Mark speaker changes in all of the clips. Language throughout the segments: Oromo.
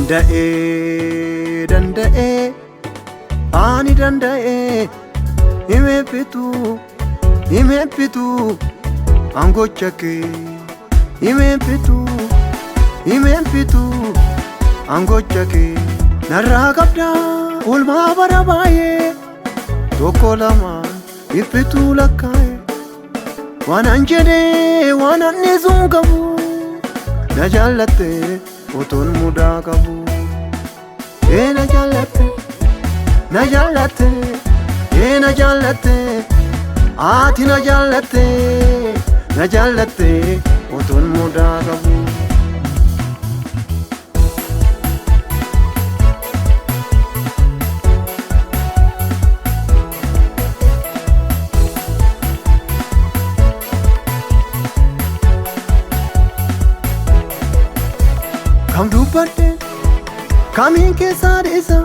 Speaker 1: Danda'ee danda'ee ani danda'ee himeefitu angocha kee himeefitu angocha kee narraa qabda oolmaa bara baay'ee tokko lamaan iffituu lakkaa'e waan an jedhee waan an dhiisuun qabu na jaallatte otoon mudaa qabu. Ee na jaallatte na jaallatte ee na jaallatte ati na jaallatte na jaallatte otoon mudaa qabu. Kam dubbadhe kamiin keessaa dhiisa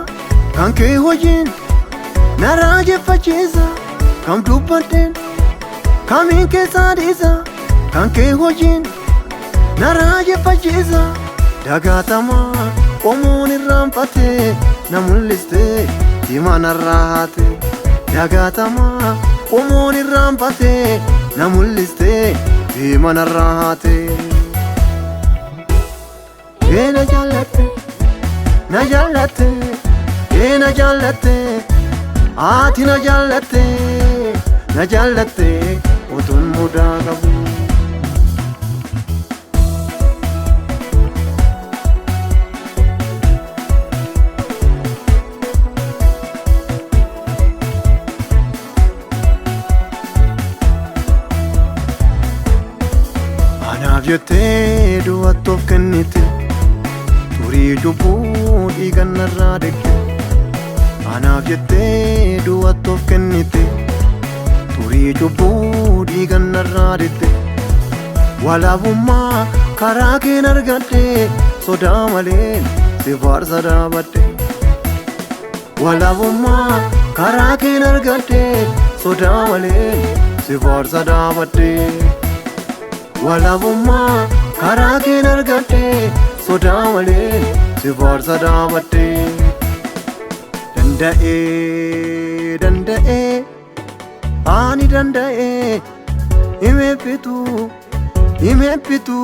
Speaker 1: kan kee hojiin na raajeffachiisa. Kam dubbadheen kamiin keessaa dhiisa kan kee hojiin na raajeffachiisa. Dagaatamaa qomoon irraanfatee na mul'istee diimaa narraa haate. Dagaatamaa qomoon irraanfatee na mul'istee diimaa narraa haate. Ee na jaallatte na jaallatte ee na jaallatte ati na jaallatte na jaallatte otoon mudaa qabu. Anaaf jettee du'atti of kennite xurii cubbuu dhiiga narraa dhiqxe. Anaaf jettee du'atti of kennite xurii cubbuu dhiiga narraa dhiqxe. Walaabummaa karaa keen argadhe sodaa malee si faarsa dhaabadhe. Walaabummaa karaa keen argadhe sodaa malee si faarsa dhaabadhe. Walaabummaa karaa keen argadhe sodaa malee si faarsa dhaabadhe. Danda'ee danda'ee ani danda'ee himeefitu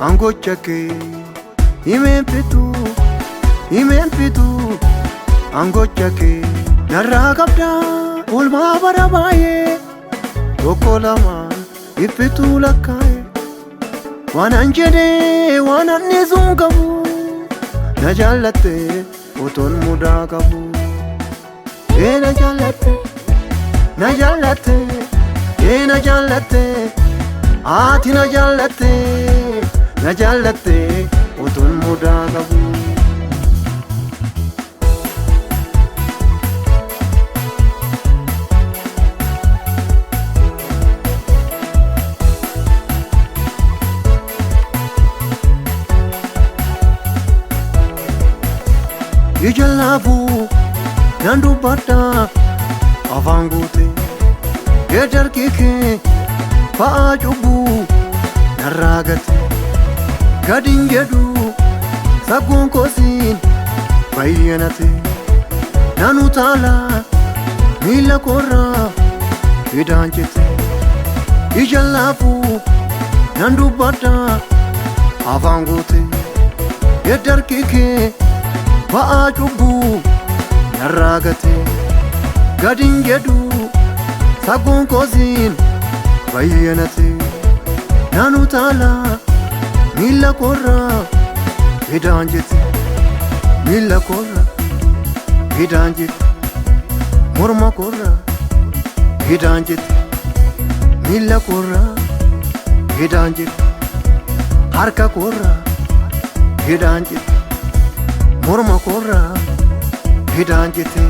Speaker 1: angocha kee himeefitu angocha kee narraa qabda oolmaa bara baay'ee tokko lamaan iffituu lakkaa'e waan an jedhee waan an dhiisuun qabu na jaallatte otoon mudaa qabu. Ee na jaallatte na jaallatte ee na jaallatte ati na jaallatte na jaallatte otoon mudaa qabu. Ija laafuu nan dubbadha afaan guute eedarki kee ba'aa cubbuu narraa gate. Gadin jedhu saggoon koosiin bayyanate nan utaala miila koorraa hidhaan jette. Ija laafuu nan dubbadha afaan guute eedarki kee ba'aa cubbuu narraa gate. Gadin jedhu saggoon koosiin bayyanate nan utaala miila koorraa hidhaan jette. Miila koorraa hidhaan jette. Morma koorraa hidhaan jette. Miila koorraa hidhaan jette. Harka koorraa hidhaan jette. Morma koorraa hidhaan jette.